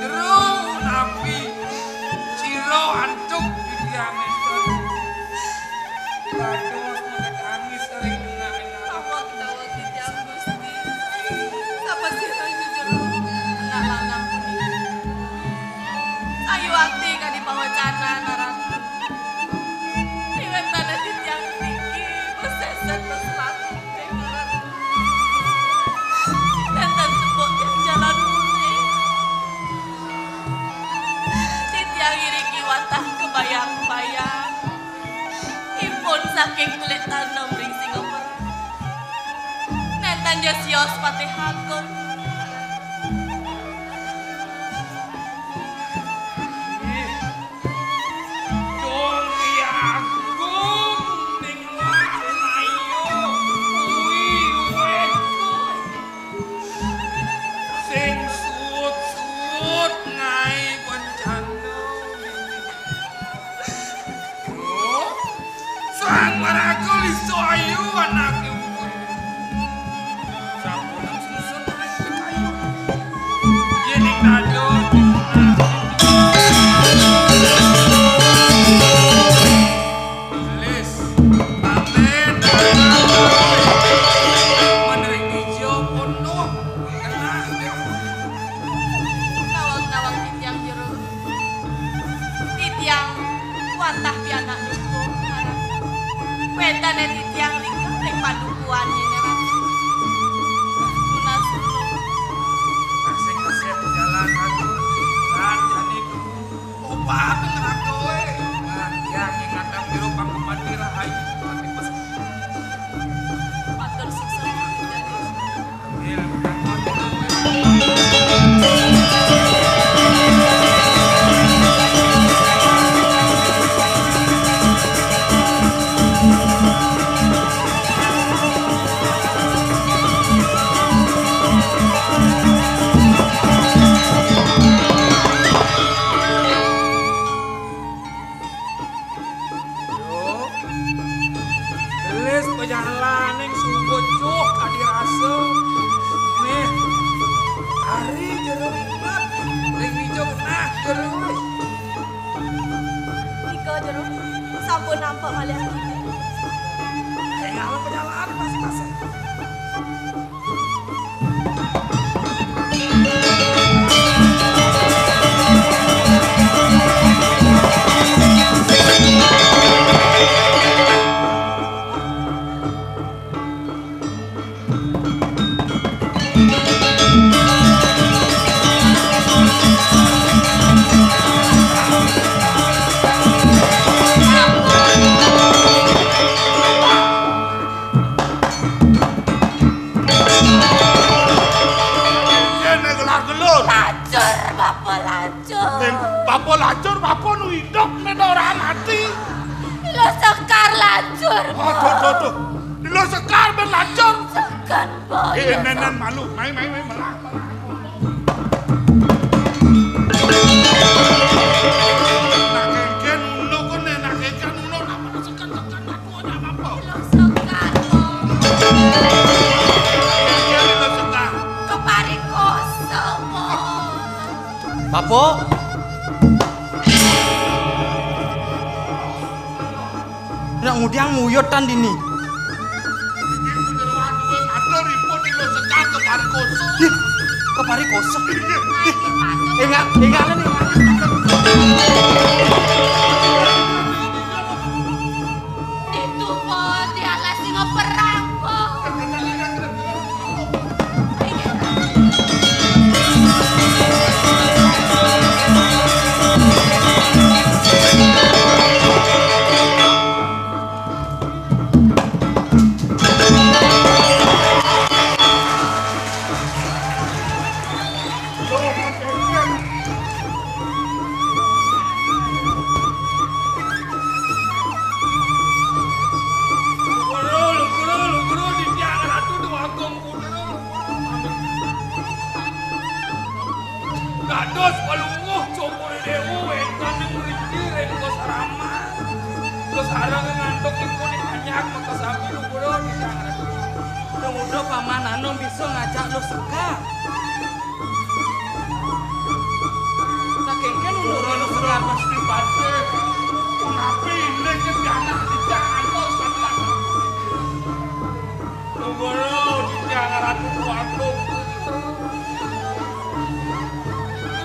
jero napi sira antuk titiang nenten. Dados magetangis ring tengah-tengah. Awak daweg titiang, Gusti. Sapasira jujur anak lanang puniki. Ayu ati kadi pawacanan aran. Ring wéntené titiang niki, pesését peselaku ing aran. Nénten tepuk tiang jalan mulih. Titiang iriki wantah kabayang-bayang. Ipun saking telit tanem ring Singapura. Nénten ja sios Patih Agung. Ih, Dong Hyang Agung ning wah. Titiang ring, ring padukuhan nyerat. Tunas tulung. Kasih-kasih jalan aku. Lan jani obat neraka, wé. Lan tiang ingatan biru pangkuban rahayu. Matur suksma. Yo. Gelis pejalaning sumbucuh kadi rasa. Nih. Ari jero ribet. Ring ijo genah jero. Ika jero. Sampun nampak malih ati. Kayak apa pejalanan masing-masing. Yén gelar gelur. Lacur, Bapa, lacur. Yén Bapa lacur, Bapa nu idup, né ora mati. Luh Sekar lacur, Bapa. Aduh, aduh, aduh. Luh Sekar ben lacur. Seken, Bapa. Eh, eh, nén, nén, malu. Mai, mai, mai, melah, melah. Nak kénkén unduk, né, nak kénkén unduk, napa seken, seken, aduh, ada apa-apa. Luh Sekar, Bapa. Kénkén Luh Sekar. Keparing kuasa, Bapa. Bapa. Nak ngudiang nguyut tan dini. Iki kudu duwé mata ribut di Luh Sekar keparing kuasa. Ih, keparing kuasa. Ih, énggal, énggal, énggal. Ditu pon di alas singa perang, pon. Luguru, luguru, luguru, titiang Ratu Déwa Agung Putra. Dados Palungguh Cokor I Déwa wénten ing mriki ring Kosraman. Sareng ngantuk ipun ing panjak makasami luguru titiang Ratu. Mula Paman Anom bisa ngajak Luh Sekar. Saking kén undura Luh Sekar Gusti Patih. Punapi inggih pianak titiang antos kaliyan. Luguru titiang Ratu Agung.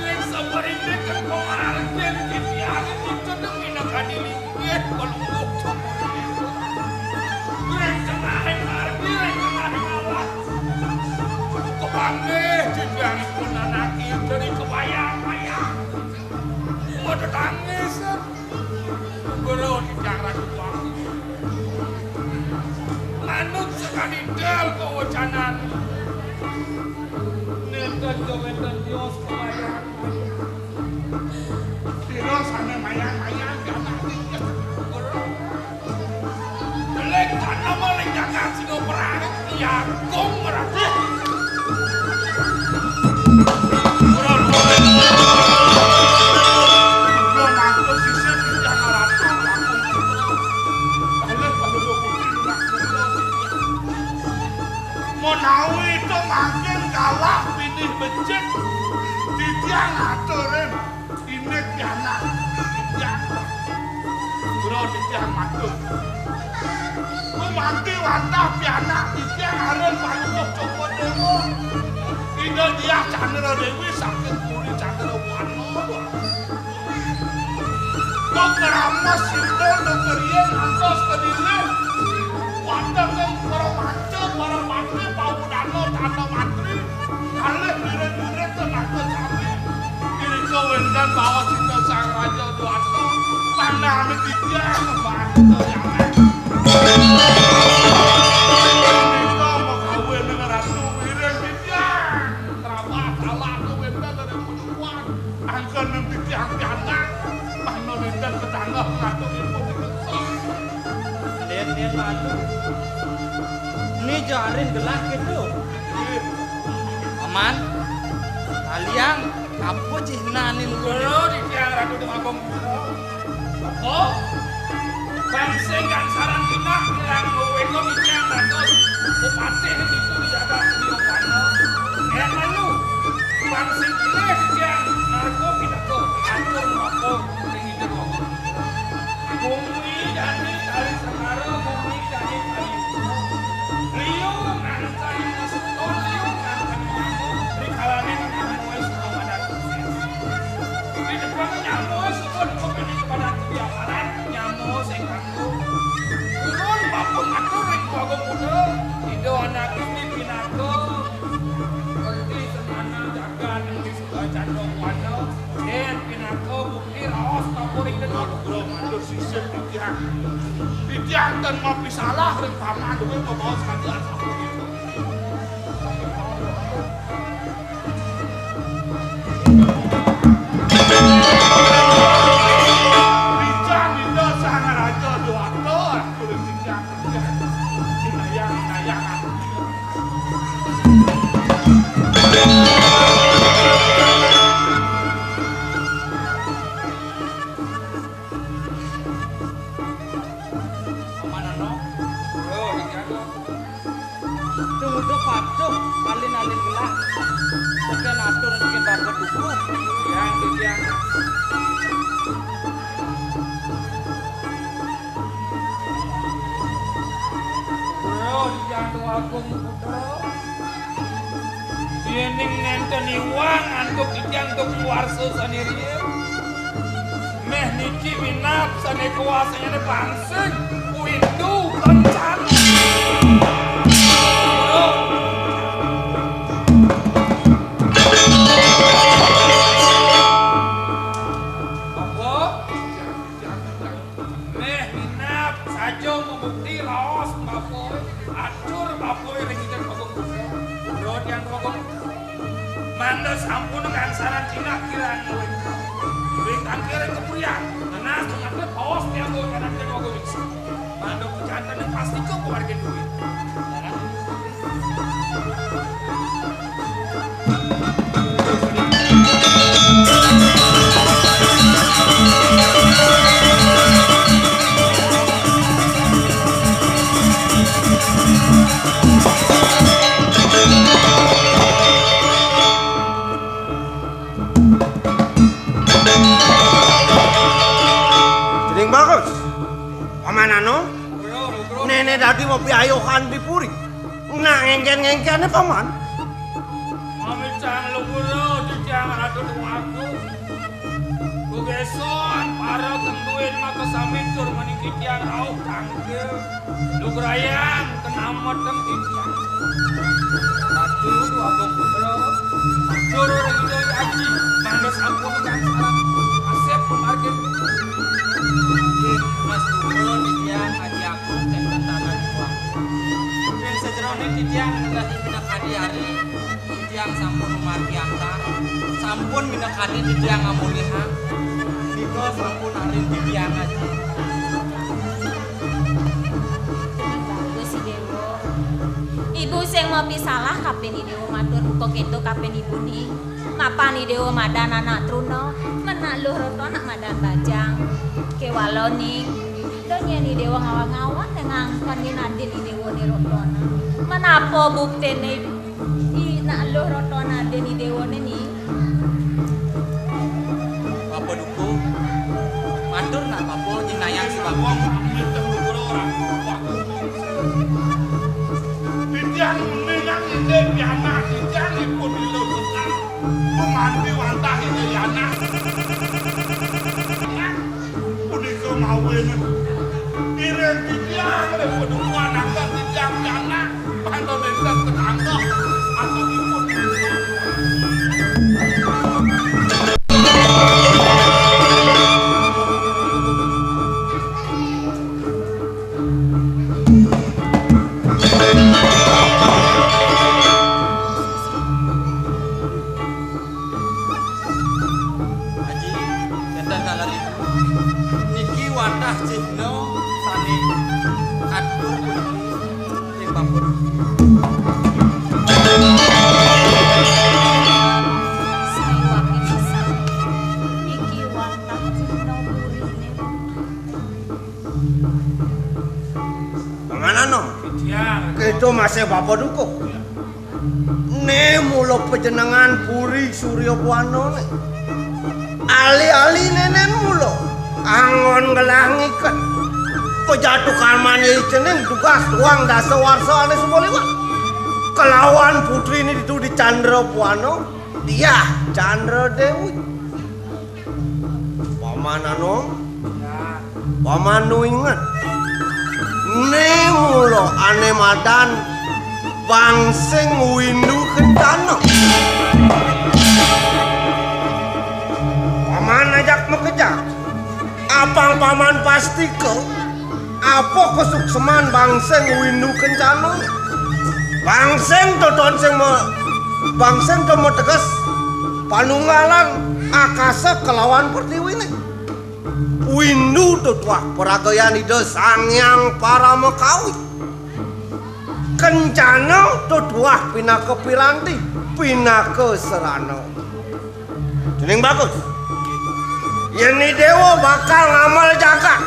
Ring sabarine kengkong artin titiang itu demi nakadili. Nggih, Palungguh Cokor I Déwa. Ring tengahing ardi, ring tengahing alas. Kepanggih titiangipun anake dari kebayang-bayang. Mada tangis. Guru titiang Ratu Wangsi. Manut sakadi dal kawacanan. Nenten kawénten tios kebayang. Sira sané mayang-mayang pianak titiang. Delik tanah maling jagat sida perang. Iya, Agung Ratu. Ora luwih. Kula matur sisih titiang Ratu. Kalih Palungguh Putri nunas kula. Menawi to mangkin kalah pinih becik, titiang aturin. Inggih pianak titiang. Kula titiang matur. Gumanti wantah pianak titiang aran Palungguh Cokor I Déwa. Ida Diah Candra Déwi saking Puri Candrawata. Duk ngramas sira duk ngriin antos kediri. Padang ing para manca, para patih, pawudana, tanda mantri, kalih wirid-wirid, tenaga sami. Irika wénten baos Ida Sang Raja Déwata, panami titiang, bangsa Yaman. Punika makawin dengan Ratu Wiring Titiang. Trabah salah wénten ring pucukan. Angken titiang pianak, panoliten ketanggah ngatur ipun dikeksa. Lén, lén, Ratu. Né jarin gelah kéto. Paman, kalian apa cihnané? Kulo titiang Ratu Tumabong. Apa? Bangsa Gangsaran Cina kirang wéko titiang dados upatih niku di jagat Biowana. Éh, lalu, bangsa pilih titiang narko pinaka atur mapa ring Ida Déwa Agung. Bumi jani kali Sengara, bumi jani kali Liu, nangkani masuton, liu, nangkani mangga, rikalaning nyamué suka madan sukses. Di depan nyamué suka duka kani kepada kebiasaan, nyamué sing kanggo. Turun bapa matur ring Déwa Agung Buddha, Ida anak ini pinaka, ngerti semana jagat, ngerti segala candong wana, yén pinaka Iraos kapuring dening kula matur sisip titiang. Titiang ten mapisalah ring paman kuwi mabaos kanthi asapunika. Titiang Ida Sang Raja Déwata, kuring titiang. Paman Ana, Bro, dijaga. Tumuju patuh, alin-alin gelah. Saking atur, saking babat dukuh. Yang, yang. Bro, dijaga Agung Putra. Yéning nénten iwang antuk titiang antuk warsa sané riin. Méh niki minab sané kuasané pangsing, windu kencana. Apa? Méh minab saja mabukti raos bapa, atur bapa ring Ida Agung Putra. Bro Hyang Agung Putra. Mangda sampun Gangsaran Cina kirang luwih. Ring tangkiring kapurian, nenas tumatur paos tiang Ida Agung Putra. Mangda kejanten pasti ke keluarga duit. Dening bagus. Paman Ano, Néné dadi mapiayuhan di puri. Nak ngéngkén-ngéngkéné, Paman? Mamicang luhura titiang Ratu Déwagung. Gegéson para kentuin makasami tur maniki tiang rauh tangkil. Lugrayang kenametan titiang. Ratu Déwagung Putra, matur ring Ida Aji, mangda sampun gangsaran. Asep pamargin. Inggih, Mas Tuhu titiang Aji Agung, kénten tanan iwang. Ring sajeroning titiang ngenggani minakadi ari, titiang sampun mamargi antar, sampun minakadi titiang ngamulihang, nika sampun arin titiang Aji. Bagus, I Déwa. Ibu sing mapisalah kapin I Déwa matur buka kéto kapin ibuné. Mapan I Déwa madan anak truna, menak luh rata nak madan bajang. Kéwala ning, da nyén I Déwa ngawag-ngawag ngangkén nadin I Déwané rata. Menapa buktiné I nak luh rata nadin I Déwané ning? Apa duka? Matur nak apa jinayang si Bapa? Titiang meninang inggih pianak titiang ipun lilo sekal. Memanti wantah inggih anak. Punika mawin. Ire Titiang lé paduka anakang titiang pianak, panto nénten tetangga, atau ipun. Aji, énten kala niku. Niki wantah cihna sané katur ring Bapa. Sawaké pisan. Niki wantah cihna puriné. Pamanané. Titiang. Kéto masih Bapa Dukuh. Né mula pajenengan Puri Surya Buana né. Ali-ali nénén mula anggon gelah ngiket. Pejatukarmané cening dugas duang dasa warsa ané suba liwat. Kelawan putriné ditu di Candra Buana, Diah Candra Déwi. Paman Anom, Paman nu inget. Né mula ané madan Bangsing Windu Kencana. Paman ajak makejang. Apang Paman pastika, apa kasukseman Bangsing Windu Kencana? Bangsing to tuah sing ma-, Bangsing to mateges panunggalan akasa kelawan pertiwiné. Windu to tuah paragayan Ida Sang Hyang Paramakawi. Kencana to tuah pinaka piranti, pinaka sarana. Cening bagus. Yén i déwa bakal ngamel jagat,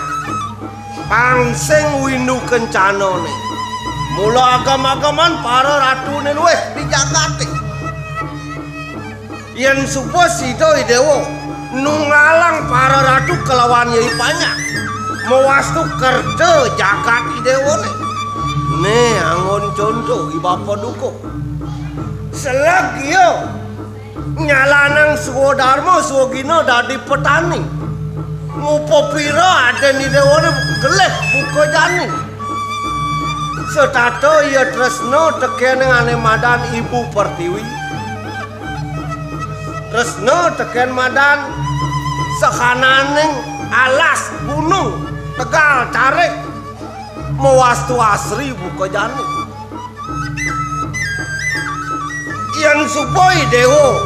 Bangsing Windu Kencana né mula agem-ageman para ratuné luih di jagaté. Yén suba sida i déwa nunggalang para ratu kelawan yai panyak, mawastu kerta jagat i déwané. Né anggon conto i Bapa Dukuh. Seleg ia nyalanang swadarma swagina dadi petani. Ngupapira adin i déwané gelih buka jani. Setata ia tresna tekén ané madan Ibu Pertiwi. Tresna tekén madan sahananing alas gunung, tegal carik, mawastu asri buka jani. Yén suba i déwa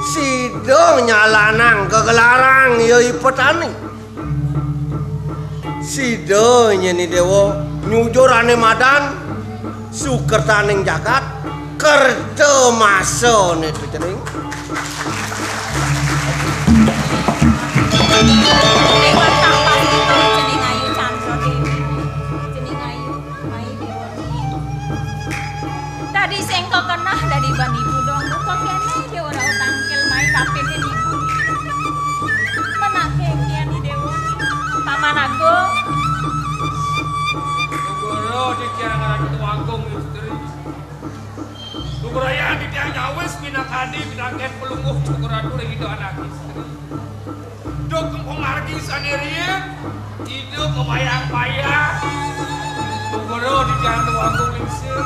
sida nyalanang gegelaran ia i petani. Sida nyén i déwa nyujur ané madan sukertaning jagat, kerta masané to cening. Déwa tampan ito cening ayu Candra Déwi. Cening ayu, mai déwa. Dadi sing kakeneh dadi ban ibu dong. Kok kéné dia ora tangkil mai kapiné ibu. Menaké kian di déwa. Paman Agung. Guru di tiang Ratu Agung istri. Lugrayang titiang nyawis pinakadi pinakén pelungguh Cokor Ratu ring Ida Anak Istri. Duk pamargi sané riin, Ida mabayang-bayang. Lugra titiang Déwa Agung Lingsir,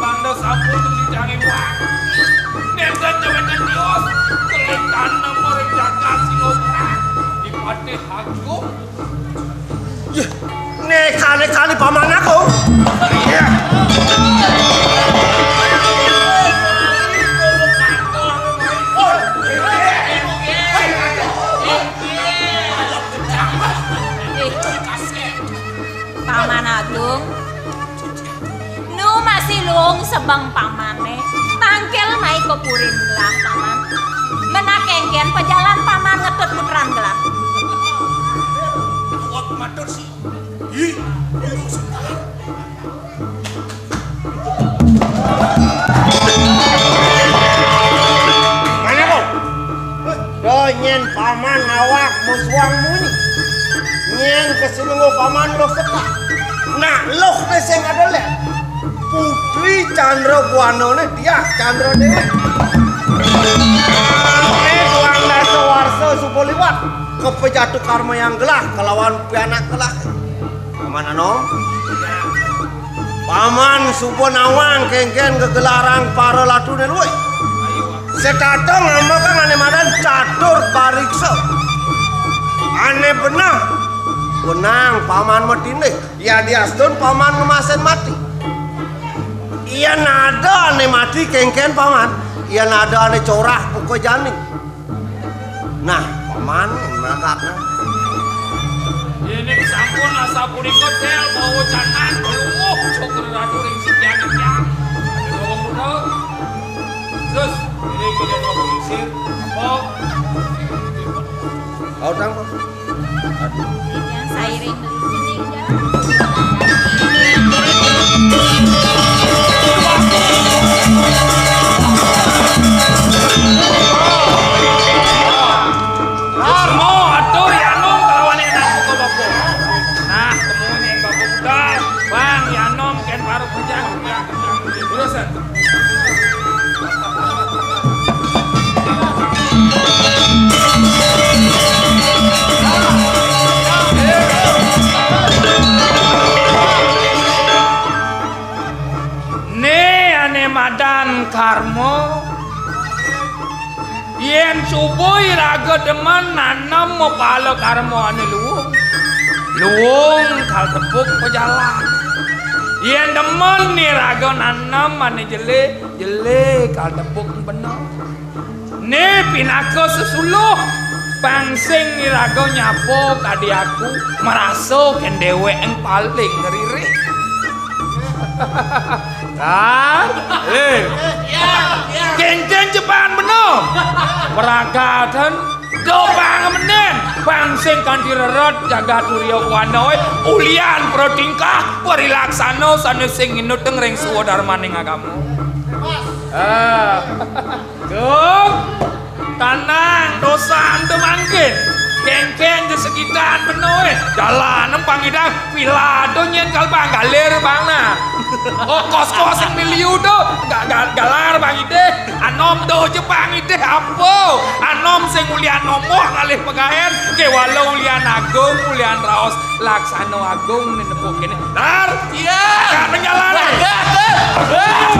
mangda sampun titiang iwang. Nénten cawitan tios, kelih tanem ring jagat Singapura, di Patih Agung. Yéh, né kali-kali paman aku. Yéh. Paman Agung, nu masih luung sebeng pamané, tangkil mai ka purin gelah, Paman. Menak kénkén pajalan Paman ngetut putran gelah. Awak matur sih. Ih, ih, sebentar. Mana kau? Do nyén paman awak musuang munyi. Nyén kesulungguh paman luh sekak. Nak luh né sing ada lek. Putri Chandra Buana né Diah Chandra Déwi. Ané duang dasa warsa suba liwat. Kepejatu karma yang gelah kelawan pianak gelah. Paman Anom. Paman suba nawang kénkén gegelarang para latuné luih. Setata ngambekang ané madan catur pariksa. Ané beneh, wenang Paman matindih. Yadiastun Paman ngemasin mati. Yén ada ané mati kénkén Paman, yén ada ané corah buka jani. Nah, Paman nagakna. Yéning sampun asapunika, tel bawa canan pelungguh cokor ratu ring sikian tiang. Ada dua muda. Terus, iring dengan dua lingsir. Apa? Kau tang, Pak. Yang sairing. Karmo, atur, Yanom, kalawan enak, kok, Bapak. Nah, temuin Bapak Budal. Bang, Yanom, kén paruk bujang. Urusan. Né ané madan karma. Yén suba iraga demen nanem mapala karma ané luung, luung kal tepuk pajalan. Yén demen iraga nanem ané jelé, jelé kal tepuk beneh. Né pinaka sesuluh, pang sing iraga nyapa kadi aku, marasa kén déwék paling ngririk. Kan? Lé. Kéngkén jepan beneh. Pragaten, do pang menen, pang sing kanti rered jagat Surya Kuana, ulian pratingkah, parilaksana sané sing nginutang ring swadarmaning agama. Ah. Gong, tanang, dosan to mangkin. Kéngkén ja sekitan beneh. Jalan pangidang, pilado nyén kal bang galir bang nah. Oh, kos-kos sing miliu to, ga-, ga-, galar bang idih. Anom to ja bang idih apa? Anom sing ulian nomoh ngalih pagaén, kéwala ulian agung, ulian raos. Laksana agung né nepuk kéné. Dar. Iya. Agak menjalan. Agak, agak.